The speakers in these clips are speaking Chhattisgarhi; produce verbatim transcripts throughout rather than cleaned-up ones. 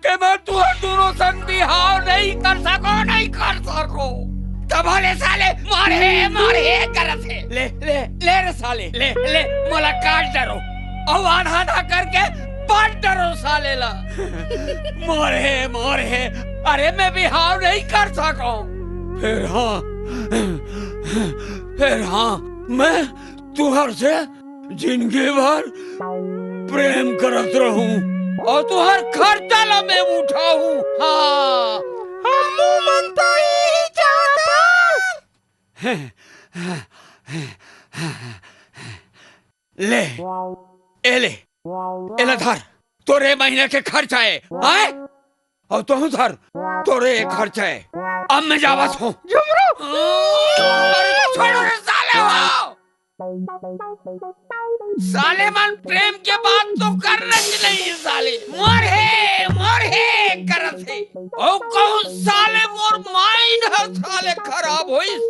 के मैं तुहर दूनों संग बिहाव नहीं कर सकों, नहीं कर सकों। तभो ले साले मार हे, मार हे करत हे। ले, ले, ले रे साले, ले, ले, मोला काट डरो। अउ आधा आधा करके बांट डरो साले ला। मार हे, मार हे, अरे मैं बिहाव नहीं कर सकों। फेर हाँ, फेर हाँ, मैं तुहर से जिंदगी भर प्रेम करत रहूं अउ तुहर खर्चा ला मैं उठाहूं। हाँ। हमू मन तो यही चाहत हन। ले, ए ले, एला धर, तोर ए महीना के खर्चा हे, आय? अउ तोहू धर, तोर ए खर्चा हे। अब मैं जावत हों। झुमरू! अरे छोड़ो रे साले हो। साले मन प्रेम के बात तो कर रही नहीं साले। मोर हे, मोर हे करत हे। अउ कहूं साले मोर mind ह साले खराब होइस,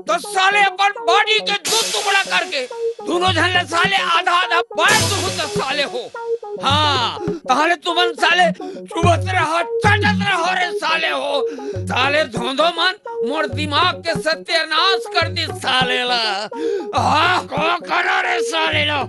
तो साले अपन body के दू टुकड़ा करके दूनों झन ला साले आधा आधा बांट दूहूं त साले हो। हाँ, ताहले तुमन साले चुबत रहो, चटत रहो रे साले हो। साले धोंधो मन मोर दिमाग के सत्यानाश कर दिस साले ला। आह, का करो रे साले ला।